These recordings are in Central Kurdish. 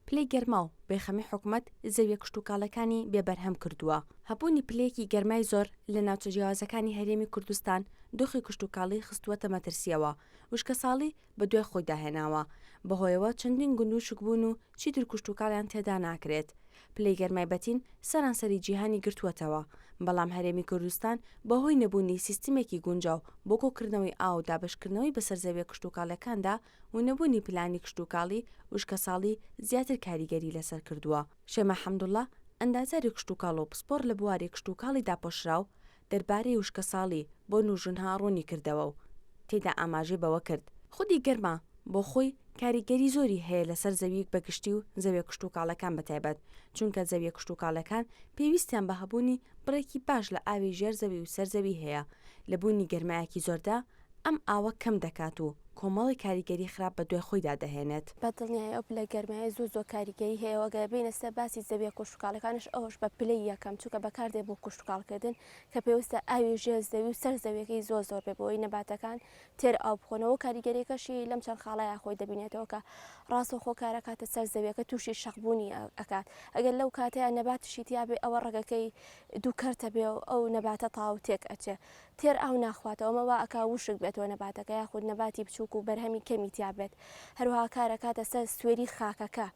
پلەی گەرما و بێخەمی حکومەت زەویە کشتوکاڵەکانی بێ بەرهەم کردووە. هەبوونی پلەیەکی گەرمای زۆر لە ناوچە جیاوازەکانی هەرێمی کوردستان دۆخی کشتوکاڵی خستووەتە مەترسییەوە، وشکەساڵی بەدوای خۆیدا هێناوە، بەهۆیەوە چەندین گوند وشک بوون و چیتر کشتوکاڵیان تێدا ناکرێت. پلەی گەرمای بەتین سەرانسەری جیهانی گرتووەتەوە، بەڵام هەرێمی کوردستان بەهۆی نەبوونی سیستمێکی گونجاو بۆ کۆکردنەوەی ئاو و دابەشکردنەوەی بەسەر زەویە کشتوکاڵیەکاندا و نەبوونی پلانی کشتوکاڵی، وشکەساڵی زیاتر کاریگەری لەسەر کردووە. شێما حەمدوڵا، ئەندازیاری کشتوکاڵ و پسپۆڕ لە بواری کشتوکاڵی داپۆشراو، دەربارەی وشکەساڵی بۆ نوژنها ڕوونیکردەوە و تێیدا ئاماژەی بەوە کرد، خودی گەرما بۆ خۆی کاریگەری زۆری هەیە لەسەر زەوی بە گشتی و زەویە کشتوکاڵەکان بە تایبەت، چونکە زەویە کشتوکاڵەکان پێویستیان بە هەبوونی بڕێکی باش لە ئاوی ژێر زەوی و سەر زەوی هەیە، لە بوونی گەرمایەکی زۆردا ئەم ئاوە کەم دەکات و کۆمەڵێک کاریگەری خراپ بە دوای خۆیدا دەهێنێت. بە دڵنیایی ئەو پلە گەرمایە زۆر زۆر کاریگەری هەیە و ئەگەر بێینە سەر باسی زەویە کشتوکاڵەکانیش ئەوەش بە پلەی یەکەم چونکە بەکاردێت بۆ کشتوکاڵکردن کە پێویستە ئاوی ژێر زەوی و سەر زەویەکەی زۆر زۆر بێت بۆ ئەوەی نەباتەکان تێر ئاو بخۆنەوە و کاریگەریەکەشی لەم چەند خاڵەیا خۆی دەبینێتەوە کە ڕاستەوخۆ کارەکاتە سەر زەویەکە تووشی شەقبوونی ئەکات ئەگەر لەو کاتەیا نەباتیشی تیابێ ئەوە ڕەگەکەی دووکەرتە بێ و ئەو نەباتە تەواو تێک ئەچێ تێر ئاو ناخواتەوە ئەمە وا ئەکا وشک بێتەوە نەباتەکە یاخود نەباتی بچووک و بەرهەمی کەمی تیا بێت هەروەها کار ئەکاتە سەر سوێری خاکەکە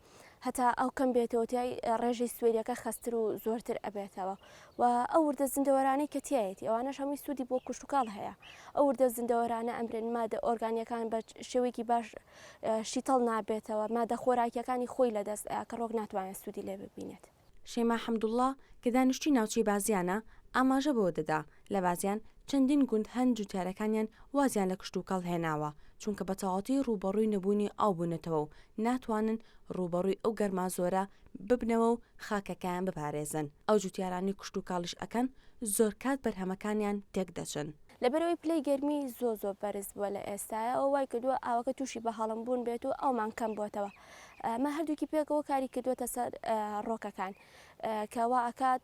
هەتا ئاو کەم بێتەوە تای ڕێژەی سوێریەکە خەستتر و زۆرتر ئەبێتەوە و ئەو وردە زیندەوەرانەی کە تیایەتی ئەوانەش هەمووی سوودی بۆ کشتوکاڵ هەیە ئەو وردە زیندەوەرانە ئەمرن مادە ئۆرگانیەکان بە شێوەیەکی باش شیتەڵ نابێتەوە مادە خۆراکیەکانی خۆی لەدەست ئەیا کە ڕۆک ناتوانێت سوودی لێ ببینێت. شەیما حەمدوڵڵا کە دانیشتووی ناوچەی بازیانە، ئاماژە بەوە دەدا، لە بازیان چەندین گوند هەن جوتیارەکانیان وازیان لە کشتوکاڵ هێناوە، چونکە بە تەواوەتی ڕووبەڕووی نەبوونی ئاو بوونەتەوە و ناتوانن ڕووبەڕووی ئەو گەرما زۆرە ببنەوە و خاکەکەیان بپارێزن، ئەو جوتیارانەی کشتوکاڵیش ئەکەن زۆرکات بەرهەمەکانیان تێکدەچن. لەبەرئەوەی پلەی گەرمی زۆر زۆر بەرز بووە لە ئێستایا ئەوە وای کردووە ئاوەکە تووشی بە هەڵم بوون بێت و ئاومان کەم بۆتەوە ئەمە هەردووکی پێکەوە کاری کردووەتە سەر ڕۆکەکان کە وا ئەکات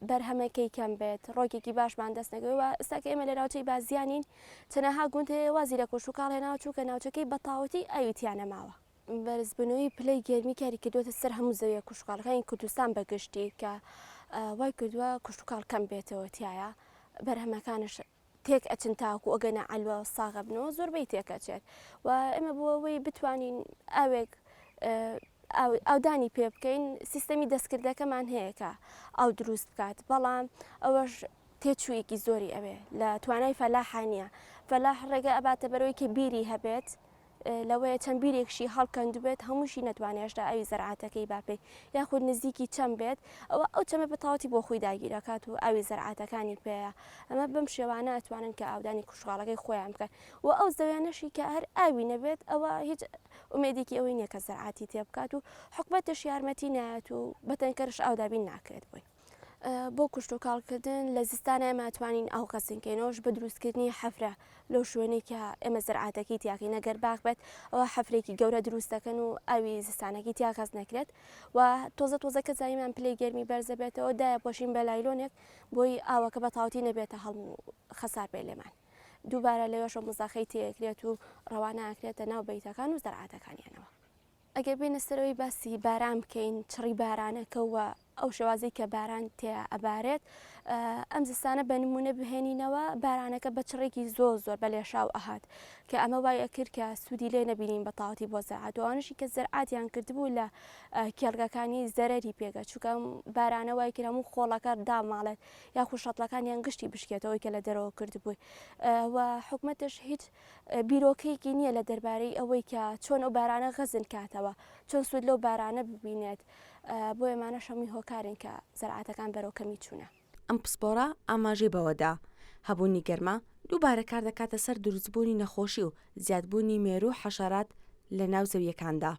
بەرهەمەکەی کەم بێت ڕۆکێکی باشمان دەست نەکەوێت و ئێستا کە ئێمە لە ناوچەی بازیانین چەنەها گوند هەیە وازی لە کشتوکاڵ هێناوە چونکە ناوچەکەی بەتاوەتی ئاوی تیا نەماوە. بەرزبوونەوەی پلەی گەرمی کاری کردووەتە سەر هەموو زەویە کشتوکاڵەکانی کوردستان بە گشتی کە وای کردووە کشتوکاڵ کەم بێتەوە تیایا بەرهەمەکانش تێک ئەچن تاکو ئەگەنە عەلوە ساغە بنەوە زۆربەی تێک ئەچێت و ئێمە بۆ ئەوەی بتوانین ئاوێک ئاودانی پێ بکەین سیستەمی دەستکردەکەمان هەیە کە ئاو دروست بکات بەڵام ئەوەش تێچوویەکی زۆری ئەوێ لە توانای فەلاحا نییە فەلاح ڕێگە ئەباتە بەرەوەی کە بیری هەبێت لەوەیە چەند بیرێکشی هەڵکەندبێت هەمووشی نەتوانێت هێشتا ئاوی زەرعاتەکەی با پێی یاخود نزیکی چەم بێت ئەوە ئەو چەمە بە تەواوەتی بۆ خۆی داگیرەکات و ئاوی زەرعاتەکانی پێیە ئەمە بەم شێوانە ئەتوانن کە ئاودانی کشتوکاڵەکەی خۆیان بکەن و ئەو زەویانەشی کە هەر ئاوی نەبێت ئەوە هیچ ئومێدێکی ئەوەی نییە کە زەرعاتی تێ بکات و حکومەتش یارمەتی نایەت و بە تەنکەرش ئاو دابین ناکرێت بۆی. بۆ کشتوکاڵکردن لە زستانە ئێمە ئەتوانین ئاو خەسن کەین ئەوەش بە دروستکردنی حەفرە لەو شوێنەی کە ئێمە زەرعاتەکەی تیاکەین ئەگەر باخ بێت ئەوە حەفرێکی گەورە دروست دەکەن و ئاوی زستانەکەی تیا خەست نەکرێت و تۆزە تۆزە کە زانیمان پلەی گەرمی بەرزە بێتەوە دایە پۆشین بە لایلۆنێک بۆی ئاوەکە بە تاوتی نەبێتە هەڵم و خەسار بێ لێمان دووبارە لەوێشەوە مزاخەی تێکرێت و ڕەوانە ئەکرێتە ناو بەیتەکان و زەرعاتەکانیانەوە. ئەگەر بێینە سەرەوەی باسی باران بکەین چڕی بارانەکە و ئەو شێوازەی کە باران تێیا ئەبارێت ئەم زستانە بە نمونە بهێنینەوە بارانەکە بە چڕێکی زۆر زۆر بە لێشاو ئەهات کە ئەمە وای ئەکرد کە سوودی لێ نەبینین بە تەواوەتی بۆ زەرعات و ئەوانەشی کە زەرعاتیان کردبوو لە کێڵگەکانی زەرەری پێگە چونکە ئەم بارانە وای کرد هەموو خۆڵەکە داماڵێت یاخود شەتڵەکانیان گشتی بشکێتەوەی کە لە دەرەوە کردبووی و حکومەتش هیچ بیرۆکەیەکی نییە لە دەربارەی ئەوەی کە چۆن ئەو بارانە غەزن کاتەوە، چۆن سوود لەو بارانە ببینێت، بۆیە ئەمانەش هەمووی هۆکارن کە زەرعاتەکان بەرەو کەمی چوونە. ئەم پسپۆڕە ئاماژەی بەوەدا، هەبوونی گەرما دووبارە کاردەکاتە سەر دروستبوونی نەخۆشی و زیادبوونی مێروو و حەشەرات لەناو زەوییەکاندا،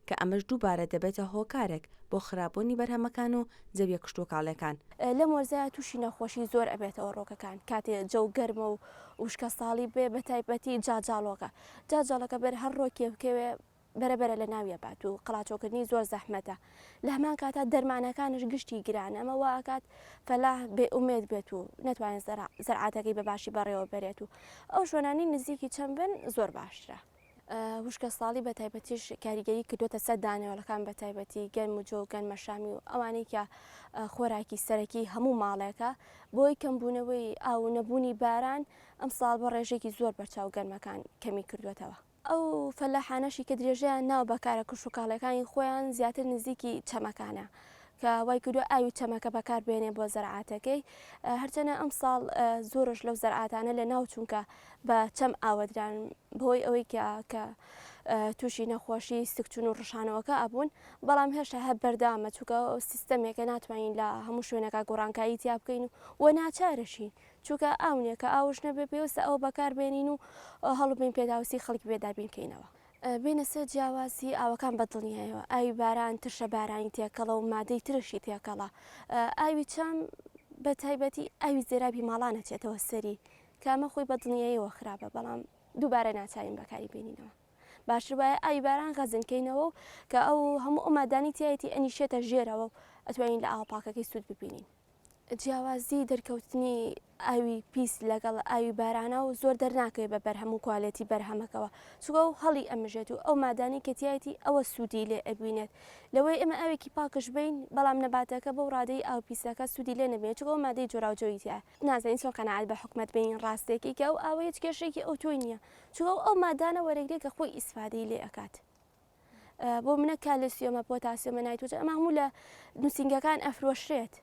کە ئەمەش دووبارە دەبێتە هۆکارێک بۆ خراپبوونی بەرهەمەکان و زەویە کشتوکاڵیەکان. لەم وەرزەیا تووشی نەخۆشی زۆر ئەبێتەوە ڕۆکەکان کاتێ جەو گەرمە و وشکە ساڵی بێ بەتایبەتی جاجاڵۆکە جاجاڵەکە بەر هەر ڕۆکێ بکەوێ بەرە بەرە لە ناویە بات و قەڵاچۆکردنی زۆر زەحمەتە لە هەمان کاتا دەرمانەکانش گشتی گرانە ئەمە وا ئەکات فەلاح بێ ئومێد بێت و نەتوانێت زەرعاتەکەی بە باشی بەڕێوە بەرێت و ئەو شوێنانەی نزیکی چەم بن زۆر باشترە. وشکەساڵی بە تایبەتیش کاریگەری کردووەتە سەر دانەوێڵەکان بە تایبەتی گەنم و جۆ و گەنمەشامی و ئەوانەی کە خۆراکی سەرەکی هەموو ماڵێکە بۆی کەمبوونەوەی ئاو و نەبوونی باران ئەمساڵ بە ڕێژەیەکی زۆر بەرچاو گەنمەکان کەمی کردووەتەوە. ئەو فەلاحانەشی کە درێژەیان ناوە بە کارە کشتوکاڵیەکانی خۆیان زیاتر نزیکی چەمەکانە کە وای کردووە ئاوی چەمەکە بەکار بێنێ بۆ زەرعاتەکەی هەرچەنە ئەمساڵ زۆرش لەو زەرعاتانە لە ناو چونکە بە چەم ئاوەدران بەهۆی ئەوەی کە کە تووشی نەخۆشی سکچون و ڕشانەوەکە ئەبوون بەڵام هێشتا هەر بەردەوامە چونکە سیستەمێکە ناتوانین لە هەموو شوێنەکە گۆڕانکاری تیا بکەین و ناچارشین چونکە ئاو نیە کە ئاوش نەبێ پێویستە ئەوە بەکار بێنین و هەڵبین پێداویستی خەڵکی پێ دابین کەینەوە. بێنە سەر جیاوازی ئاوەکان بە دڵنیایەوە ئاوی باران ترشە بارانی تێکەڵە و مادەی ترشی تێکەڵە ئاوی چەم بە تایبەتی ئاوی زێرابی ماڵان ئەچێتەوە سەری کە ئەمە خۆی بە دڵنیایەوە خراپە بەڵام دووبارە ناچارین بەکاری بێنینەوە باشتر وایە ئاوی باران غەزن کەینەوە و کە ئەو هەموو ئەو مادانی تایەتی ئەنیشێتە ژێرەوە و ئەتوانین لە ئاوە پاکەکەی سوود ببینین. جیاوازی دەرکەوتنی ئاوی پیس لەگەڵ ئاوی باراناو زۆر دەرناکەوێت بە بەرهەم و کوالێتی بەرهەمەکەوە چونکە ئەو هەڵی ئەمژێت و ئەو مادانەی کە تیایەتی ئەوە سوودی لێ ئەبینێت لەوەی ئێمە ئاوێکی پاکش بین بەڵام نەباتەکە بەو ڕادەی ئاو پیسەکە سوودی لێ نەبینێت چونکە ئەو مادەی جۆراوجۆری تیایە نازانین چۆن قەناعەت بە حکومەت بێنین ڕاستێکی کە ئەو ئاوە هیچ کێشەیەکی ئەوتۆی نییە چونکە ئەو ئەو مادانە وەرەگرێت کە خۆی ئیسفادەی لێ ئەکات بۆ منە کالسیۆمە پۆتاسیۆمە نایترۆجن ئەمە هەموو لە نووسینگەکان ئەفرۆشرێت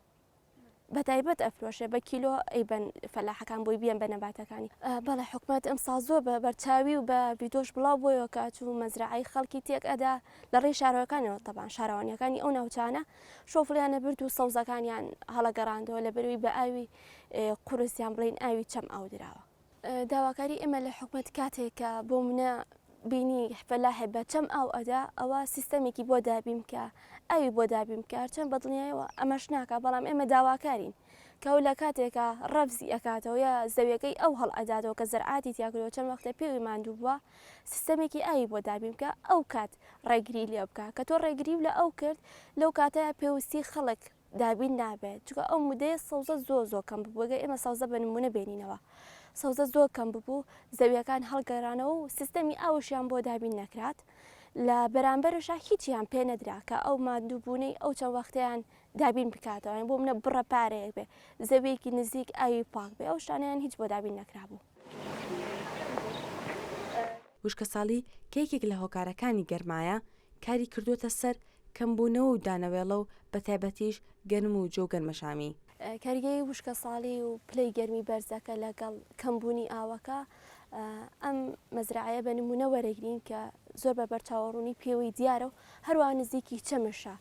بە تایبەت ئەفرۆشێ بە کیلۆ ئەیبەن فەلاحەکان بۆی بیەن بە نەباتەکانی بەڵێ حکومەت ئەمساڵ زۆر بە بەرچاوی و بە ڤیدۆش بڵاو بۆیەوە کە چوو مەزرەعەی خەڵکی تێک ئەدا لە ڕێی شارەوەکانەوە تەبان شارەوانیەکانی ئەو ناوچانە شۆفڵیان برد و سەوزەکانیان هەڵەگەڕاندەوە لە بەروی بە ئاوی قورس یان بڵین ئاوی چەم ئاو دراوە. داواکاری ئێمە لە حکومەت کاتێک کە بۆ منە بینی فەلاحێ بە چەم ئاو ئەدا ئەوە سیستەمێکی بۆ دابین بکە ئاوی بۆ دابین بکە هەرچەند بەدڵنیایەوە ئەمەش ناکا بەڵام ئێمە داواکارین کە ئەو لە کاتێکا ڕەفزی ئەکاتەوە یا زەویەکەی ئەو هەڵ ئەداتەوە کە زەرعاتی تیا کردووە چەند وەختە پێوی ماندوو بووە سیستەمێکی ئاوی بۆ دابین بکە ئەو کات ڕێگری لێ بکە کە تۆ ڕێگری لە ئەو کرد لەو کاتە پێویستی خەڵک دابین نابێت چونکە ئەو مودەیە سەوزە زۆر زۆر کەم ببوو گەر ئێمە سەوزە بە نمونە بێنینەوە سەوزە زۆر کەم ببوو زەویەکان هەڵگەرانەوە و سیستەمی ئاوشیان بۆ دابین نەکرات لە بەرامبەرشا هیچیان پێ نەدرا کە ئەو ماندووبوونەی ئەو چەند وەختیان دابین بکاتەوە بۆ منە بڕە پارەیەک بێ زەویەکی نزیک ئاوی پاک بێ ئەو شتانیان هیچ بۆ دابین نەکرابوو. وشکەساڵی کە یەکێک لە هۆکارەکانی گەرمایە، کاری کردووەتە سەر کەمبوونەوە و دانەوێڵە و بەتایبەتیش گەنم و جۆ و گەنمەشامی. کاریگەری وشکەساڵی و پلەی گەرمی بەرزەکە لەگەڵ کەمبوونی ئاوەکە، ئەم مەزرەعەیە بە نموونە وەرەگرین کە زۆر بە بەرچاوەڕوونی پێوەی دیارە و هەروەها نزیکی چەمشە.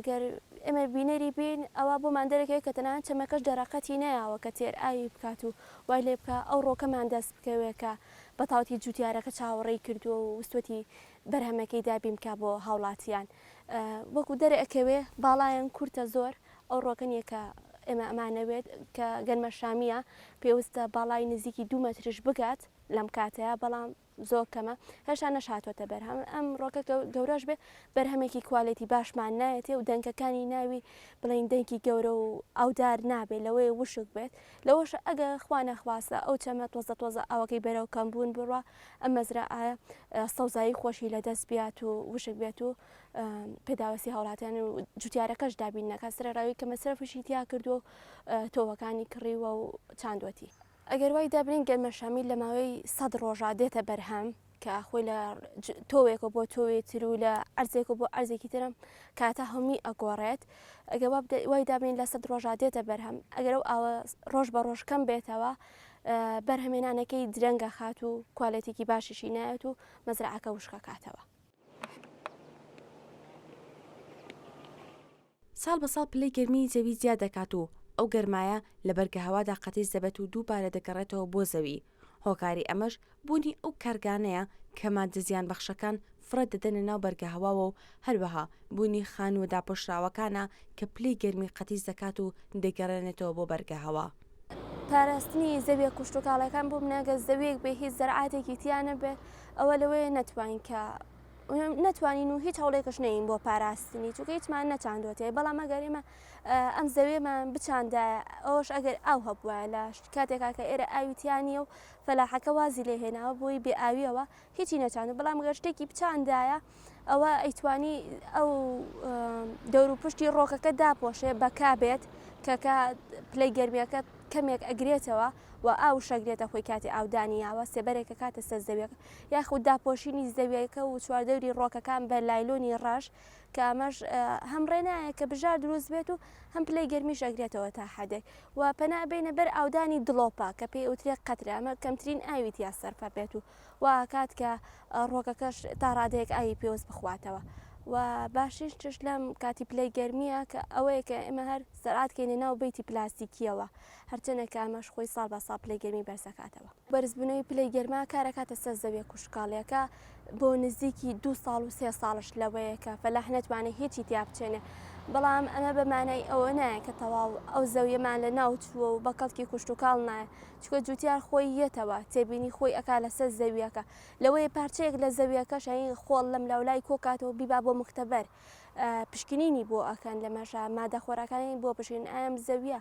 گەر ئێمە بینەری بین ئەوا بۆمان دەرەکەوێت کە تەنانەت چەمەکەش دەرەقەتی نەیاوە کە تێر ئاوی بکات و وای لێ بکا ئەو ڕۆکەمان دەست بکەوێت کە بە تەواوەتی جووتیارەکە چاوەڕێی کردووە و ویستووەتی بەرهەمەکەی دابین بکا بۆ هاوڵاتیان وەکو دەرئەکەوێ باڵایان کورتە زۆر ئەو ڕۆکە نیە کە ئێمە ئەمانەوێت کە گەنمە شامیە پێوستە باڵای نزیکی دوو مەترش بگات لەم کاتەیە بەڵام زۆر کەمە هێشتا نەشهاتوەتە بەرهەم ئەم ڕۆکە گەورەش بێ بەرهەمێکی کوالێتی باشمان نایەتێ و دەنکەکانی ناوی بڵین دەنکی گەورە و ئاودار نابێت لەوەیە وشک بێت لەوەش ئەگە خوا نەخواستە ئەو چەمە تۆزە تۆزە ئاوەکەی بەرەو کەمبوون بڕوا ئەم مەزرەعە سەوزایی خۆشی لەدەست بیات و وشک بێت و پێداویستی هاوڵاتیان و جوتیارەکەش دابین نەکات سەرەڕای کە مەسرەفیشی تیا کردووە و تۆوەکانی کڕیوە و چاندوەتی. ئەگەر وای دابنێین گەرمەشامی لە ماوەی سەد ڕۆژا دێتە بەرهەم کە خۆی لە تۆوێکەوە بۆ تۆوێ تر و لە عەرزێکەوە بۆ عەرزێکی ترم کاتە هەمووی ئەگۆڕێت ئەگەر وای دابنێین لە سەد ڕۆژا دێتە بەرهەم ئەگەر ئەو ئاوە ڕۆژ بە ڕۆژ کەم بێتەوە بەرهەمێنانەکەی درەنگە خات و کوالێتێکی باشیشی نایەت و مەزرەعەکە وشکەکاتەوە. ساڵ بە ساڵ پلەی گەرمیی زەوی زیاد دەکات و ئەو گەرمایە لە بەرگەهەوادا قەتیس دەبێت و دووبارە دەگەڕێتەوە بۆ زەوی، هۆکاری ئەمەش بوونی ئەو کارگانەیە کە ماددە زیانبەخشەکان فڕێ دەدەنە ناو بەرگەهەواوە و هەروەها بوونی خانووە داپۆشراوەکانە کە پلەی گەرمی قەتیس دەکات و دەیگەڕێنێتەوە بۆ بەرگەهەوا. پاراستنی زەویە کشتوکاڵیەکان بۆ منە گەر زەویەک بێ هیچ زەرعاتێکی تیا نەبێت ئەوە لەوەیە نەتوانین کە. نەتوانین و هیچ هەوڵێکش نەین بۆ پاراستنی چونکە هیچمان نەچاندوەتێ بەڵام ئەگەر ئێمە ئەم زەوێمان بچاندایە ئەوش ئەگەر ئاو هەبوایە لە کاتێکا کە ئێرە ئاوی تیا نییە و فەلاحەکە وازی لێ هێناوە بۆی بێ ئاویەوە هیچی نەچاندو بەڵام گەر شتێکی بچاندایە ئەوە ئەیتوانی ئەو دەور و پشتی ڕۆکەکە داپۆشێ بە کا بێت کە کە پلەی گەرمیەکە کەمێک ئەگرێتەوە و ئاو شەگرێتە خۆی کاتی ئاودانی یاوە سێبەرێکە کاتە سەر زەویەکە یاخود داپۆشینی زەویەکە و چواردەوری ڕۆکەکان بە لایلۆنی ڕەش کە ئەمەش هەم ڕێنایە کە بژار دروست بێت و هەم پلەی گەرمیش ئەگرێتەوە تا حەدێک و پەنا بینە بەر ئاودانی دڵۆپە کە پێی ئەوترێ قەترە ئەمە کەمترین ئاوی تیا سەرفە بێت و وا ئەکات کە ڕۆکەکەش تا ڕادەیەک ئاوی پێوەست بخواتەوە و باشترین شتش لەم کاتی پلەی گەرمیە کە ئەوەیە کە ئێمە هەر زەرعات کەینە ناو بەیتی پلاستیکیەوە هەرچەنە کە ئەمەش خۆی ساڵ بە ساڵ پلەی گەرمی بەرزەکاتەوە. بەرزبوونەوەی پلەی گەرما کارەکاتە سەر زەویە کوشتکاڵیەکە بۆ نزیکی دوو ساڵ و سێ ساڵش لەوەیە کە فەلاح نەتوانێت هیچی تیا بچێنێ بەڵام ئەمە بە مانای ئەوە نایە کە تەواو ئەو زەویەمان لە ناو چووە و بە کەڵکی کوشتوکاڵ نایە چونکە جوتیار خۆی یەتەوە تێبینی خۆی ئەکا لەسەر زەویەکە لەوەیە پارچەیەک لە زەویەکەش هەین خۆڵ لەم لاولای کۆکاتەوە بیبا بۆ مختبەر پشکنینی بۆ ئەکەن لەمەشا مادە خۆراکانی بۆ پشکنین ئایا ئەم زەویە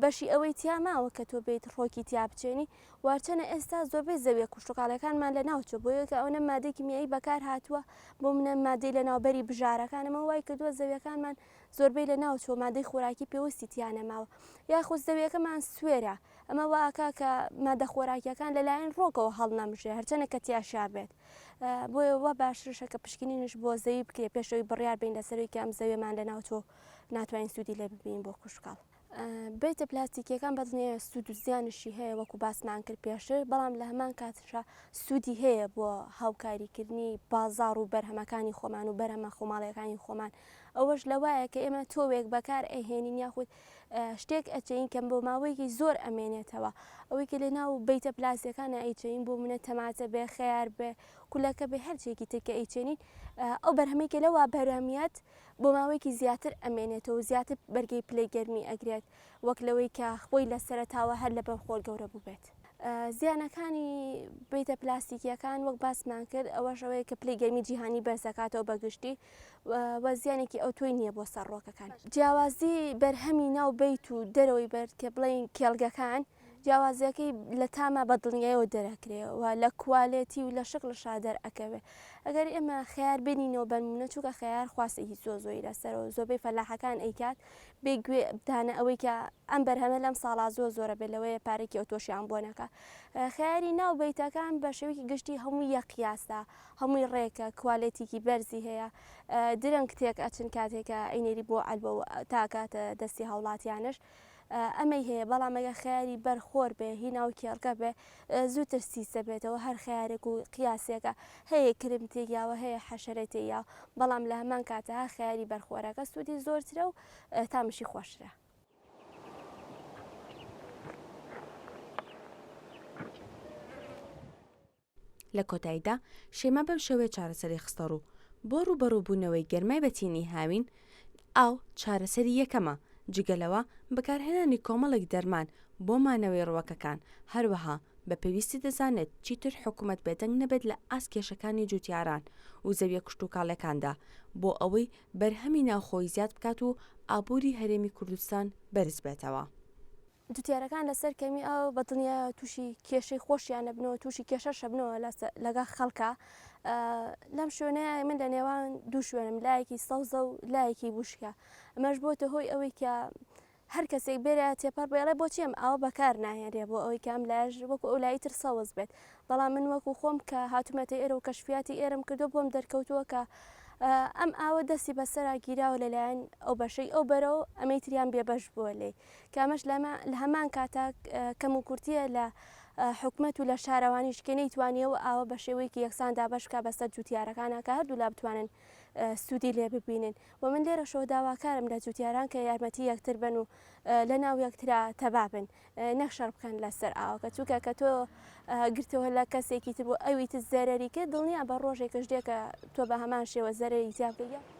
بەشی ئەوەی تیا ماوە کە تۆ بیت ڕۆکی تیا بچێنی وارچەنە ئێستا زۆربەی زەویە کوشتتوکاڵەکانمان لە ناوچوە بۆیە کە ئەوەنە مادەی کیمیایی بەکار هاتووە بۆ منە مادەی لە ناوبەری بژارەکانەمە وای کردووە زەویەکانمان زۆربەی لە ناوچوە مادەی خۆراکی پێویستی تیا نەماوە یاخود زەویەکەمان سوێرە ئەمە واکا کە مادە خۆراکیەکان لەلایەن ڕۆکەوە هەڵنەمژێ هەرچەنە کە تیاشا بێت بۆیە وا باشترشە کە پشکنینش بۆ زەوی بکرێ پێشەوەی بڕیار بین لەسەروی کە ئەم زەویەمان لە ناوچوە ناتوانین سوودی لێ ببینین بۆ کشتوکاڵ. بەیتە پلاستیکیەکان بەدڵنیایە سوود و زیانشی هەیە وەکو باسمان کرد پێشتر بەڵام لە هەمان کاتشا سوودی هەیە بۆ هاوکاریکردنی بازاڕ و بەرهەمەکانی خۆمان و بەرهەمە خۆماڵیەکانی خۆمان ئەوەش لەوایە کە ئێمە تۆوێک بەکار ئەهێنین یاخود شتێک ئەچێین کەم بۆ ماوەیەکی زۆر ئەمێنێتەوە ئەوەی کە لە ناو بەیتە پلاستیەکانە ئەیچێین بۆ منە تەماتە بێ خەیار بێ کولەکە بێ هەرچێکی تر کە ئەیچێنین ئەو بەرهەمەی کە لەوا بەرهەمیەت بۆ ماوەیەکی زیاتر ئەمێنێتەوە و زیاتر بەرگەی پلەی گەرمی ئەگرێت وەک لەوەی کە خۆی لە سەرەتاوە هەر لەبەر خۆر گەورە بووبێت. زیانەکانی بەیتە پلاستیکییەکان وەک باسمان کرد ئەوەش ئەوەیە کە پلەی گەرمی جیهانی بەرزدەکاتەوە بە گشتی و زیانێکی ئەوتۆی نییە بۆ سەر ڕووەکەکان. جیاوازی بەرهەمی ناو بەیت و دەرەوەی بەرد کە بڵێین کێڵگەکان جیاوازیەکەی لە تاما بە دڵنیایەوە دەرەکرێ و لە کوالێتی و لە شکڵشا دەرئەکەوێ ئەگەر ئێمە خەیار بێنینەوە بەنمونە چونکە خەیار خواستێکی زۆر زۆری لەسەرەوە زۆربەی فەلاحەکان ئەیکات بێ گوێ دانە ئەوەی کە ئەم بەرهەمە لەم ساڵا زۆر زۆرە بێت لەوەیە پارێکی ئەوتۆشیان بۆ نەکا خەیاری ناو بەیتەکان بە شێوەیەکی گشتی هەمووی یەک قیاسە هەمووی ڕێکە کوالێتیکی بەرزی هەیە درەنگ تێک ئەچن کاتێکە ئەینێری بۆ عەلوە و تاکاتە دەستی هاوڵاتیانش ئەمەی هەیە بەڵام ئەگەر خەیاری بەر خۆر بێ هی ناو کێڵگە بێ زووتر سیسە بێتەوە هەر خەیارێک و قیاسێکە هەیە کرم تێیاوە هەیە حەشەرە تێیاوە بەڵام لە هەمان کاتە خەیاری بەرخۆرەکە سوودی زۆرترە و تامشی خۆشترە. لە کۆتاییدا شەیما بەم شێوەیە چارەسەری خستەڕوو، بۆ ڕووبەڕووبوونەوەی گەرمای بەتینی هاوین، ئاو چارەسەری یەکەمە، جگە لەوە بەکارهێنانی کۆمەڵێک دەرمان بۆ مانەوەی ڕووەکەکان، هەروەها بە پێویستی دەزانێت چیتر حکومەت بێدەنگ نەبێت لە ئاست کێشەکانی جوتیاران و زەویە کشتوکاڵیەکاندا بۆ ئەوەی بەرهەمی ناوخۆیی زیاد بکات و ئابوری هەرێمی کوردستان بەرزبێتەوە. جوتیارەکان لەسەر کەمی ئاو بە دڵنیایەوە تووشی کێشەی خۆشیان ئەبنەوە تووشی کێشەش ئەبنەوە لەگەڵ خەڵکا لەم شوێنەیە من لە نێوان دوو شوێنم لایەکی سەوزە و لایەکی وشکە ئەمەش بۆتە هۆی ئەوەی کە هەر کەسێک بێرە تێپەڕ بێڵێ بۆچی ئەم ئاوە بەکار ناهێنرێ بۆ ئەوەی کە ئەم لایەش وەکو ئەو لای تر سەوز بێت بەڵام من وەکو خۆم کە هاتوومەتە ئێرە و کەشفیاتی ئێرەم کردو بۆم دەرکەوتووە کە ئەم ئاوە دەستی بەسەرا گیراوە لەلایەن ئەو بەشەی ئەو بەرەو ئەمەی تریان بێبەش بووە لێی کە ئەمەش لە هەمان کاتا کەموکورتییە لە حکومەت و لە شارەوانیش کە نەیتوانی ئەو ئاوە بە شێوەیەکی یەکسان دابەش بکات بەسەر جوتیارەکانا کە هەردوولا بتوانن سوودی لێ ببینن و من لێرەشەوە داواکارم لە جوتیاران کە یارمەتی یەکتر بن و لە ناو یەکترا تەبا بن نەک شەڕ بکەن لەسەر ئاوەکە چونکە کە تۆ گرتەوە لە کەسێکی تر بۆ ئەوی تر زەرەری کرد دڵنیا بە ڕۆژێکش دێ کە تۆ بە هەمان شێوە زەرەری تیا بکەیت.